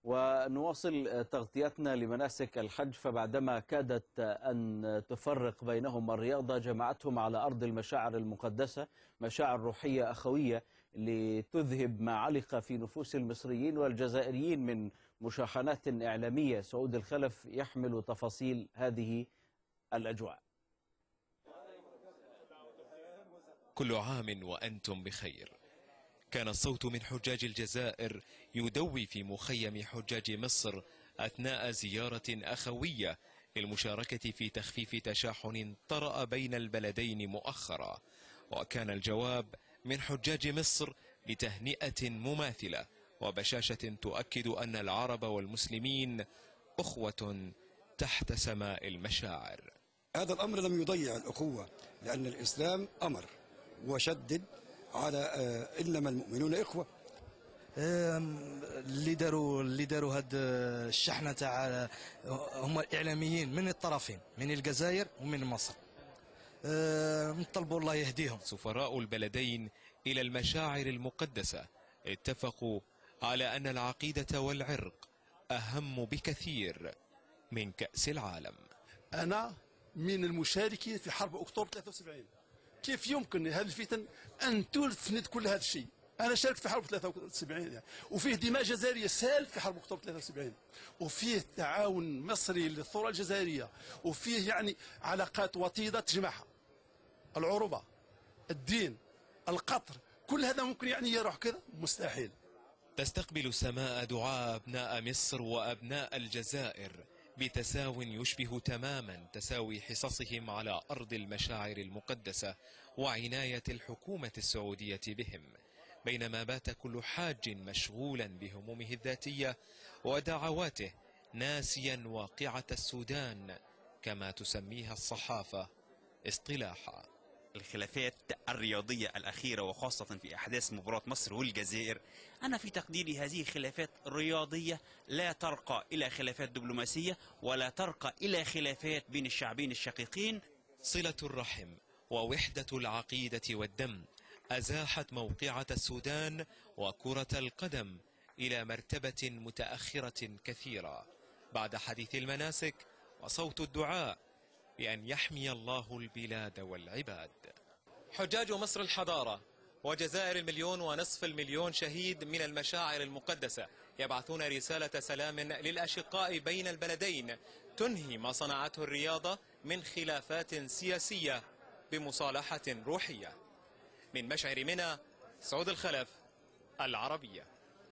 ونواصل تغطيتنا لمناسك الحج. فبعدما كادت أن تفرق بينهم الرياضة، جمعتهم على أرض المشاعر المقدسة، مشاعر روحية أخوية لتذهب ما علق في نفوس المصريين والجزائريين من مشاحنات إعلامية. سعود الخلف يحمل تفاصيل هذه الأجواء. كل عام وأنتم بخير. كان الصوت من حجاج الجزائر يدوي في مخيم حجاج مصر أثناء زيارة أخوية للمشاركة في تخفيف تشاحن طرأ بين البلدين مؤخرا، وكان الجواب من حجاج مصر بتهنئة مماثلة وبشاشة تؤكد أن العرب والمسلمين أخوة تحت سماء المشاعر. هذا الأمر لم يضيع الأخوة، لأن الإسلام أمر وشدد على إنما المؤمنون إخوة. اللي داروا هاد الشحنة تاع هم الإعلاميين من الطرفين، من الجزائر ومن مصر. نطلبوا الله يهديهم. سفراء البلدين إلى المشاعر المقدسة اتفقوا على أن العقيدة والعرق أهم بكثير من كأس العالم. أنا من المشاركين في حرب أكتوبر 73. كيف يمكن هذه الفتن أن تسند كل هذا الشيء؟ أنا شاركت في حرب 73 يعني. وفيه دماء جزائرية سال في حرب أكتوبر 73، وفيه تعاون مصري للثورة الجزائرية، وفيه يعني علاقات وطيدة تجمعها العروبة، الدين، القطر، كل هذا ممكن يعني يروح كذا؟ مستحيل. تستقبل السماء دعاء أبناء مصر وأبناء الجزائر بتساو يشبه تماما تساوي حصصهم على أرض المشاعر المقدسة وعناية الحكومة السعودية بهم، بينما بات كل حاج مشغولا بهمومه الذاتية ودعواته، ناسيا واقعة السودان كما تسميها الصحافة اصطلاحا. الخلافات الرياضية الأخيرة وخاصة في أحداث مباراة مصر والجزائر، أنا في تقديري هذه خلافات رياضية لا ترقى إلى خلافات دبلوماسية ولا ترقى إلى خلافات بين الشعبين الشقيقين. صلة الرحم ووحدة العقيدة والدم أزاحت موقعة السودان وكرة القدم إلى مرتبة متأخرة كثيرة بعد حديث المناسك وصوت الدعاء بأن يحمي الله البلاد والعباد. حجاج مصر الحضارة وجزائر 1.5 مليون شهيد من المشاعر المقدسة يبعثون رسالة سلام للأشقاء بين البلدين تنهي ما صنعته الرياضة من خلافات سياسية بمصالحة روحية. من مشعر منى، سعود الخلف، العربية.